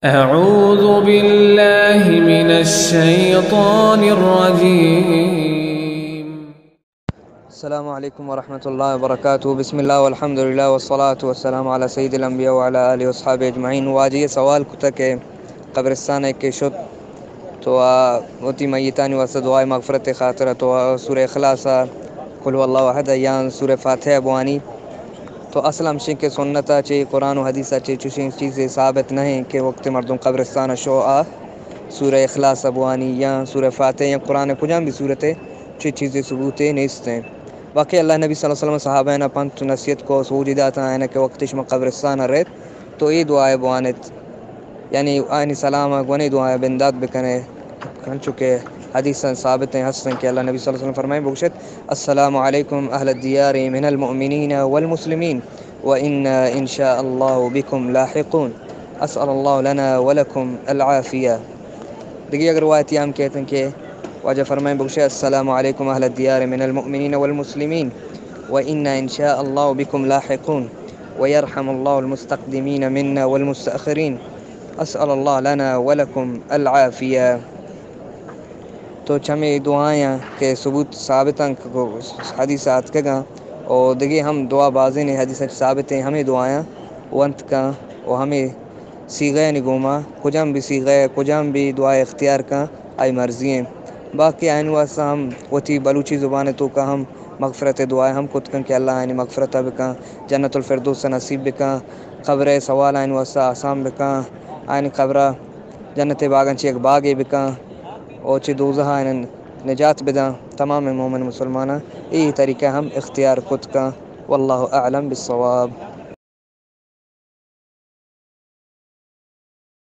أعوذ بالله من الشيطان الرجيم. السلام عليكم ورحمة الله وبركاته. بسم الله والحمد لله والصلاة والسلام على سيد الأنبياء وعلى آله وأصحابه أجمعين. واجہ سوال کتا کہ قبرستان ءَ کہ شت تو آ وتی میتانی واسطہ دعائے مغفرت خاطر تو آ سورہ اخلاص ءَ، قل هو الله احد ءَ یا سورہ فاتحہ ءَ بوانی. تو اصل ہمشیں کہ سنت ءَ چہ، قرآن و حدیث ءَ چہ چوشیں چیزے ثابت نہ ایں کہ وقت مردم قبرستان ءَ شو آ سورہ اخلاص ءَ بوانی یا سورہ فاتحہ یا قرآن ءِ کجام بھی سورت ءَ چہ چیزے ثبوتے نیست ایں. باقی اللہ نبی صلی اللہ علیہ وسلم صحابہ ءَ پنت نصیحت کو، سوج داتا آئینہ کہ وقت شما قبرستان ءَ رہت تو اے دعائے بوانت، یعنی آئینی سلام ءَ گونے دعائے بندات بکنے، انچو کہ حدیثاں ثابت ایں، ہستیں کہ اللہ نبی صلی اللہ علیہ وسلم فرمائیں بگشت، السلام علیکم اہل الدیار من المؤمنین والمسلمین، وإنا إن شاء الله بكم لاحقون. أسأل الله لنا ولكم العافية. دگہ یک روایتی ہم کہتیں کہ واجہ فرمائیں بگشے، السلام علیکم اہل الدیار من المؤمنین والمسلمین، وإنا إن شاء الله بكم لاحقون، ويرحم الله المستقدمين منا والمستأخرين. أسأل الله لنا ولكم العافية. تو چمے دعایاں کہ ثبوت ثابت ایں کہ حدیث آتکگاں، او دگہ ہم دعا بازیں حدیثاں ثابت ایں، ہمے دعایاں ونت کن او ہمے صیغہانی گوما، کجام بھی صیغہ، کجام بھی دعا اختیار کن، آئی مرضی ایں. باقی آئین واسطہ ہم وتی بلوچی زبان توکا ہم مغفرت دعا ہم کت کن کہ اللہ آئینی مغفرت بکن، جنت الفردوس نصیب بکن، قبر سوال آئین واسطہ آسان بکن، آئین قبر جنت باغاں چہ یک باغے بکن، او چہ دوزہ آئین نجات بدن. تمام مومن مسلماناں اے طریقہ ہم اختیار کت کن. واللہ اعلم بالصواب.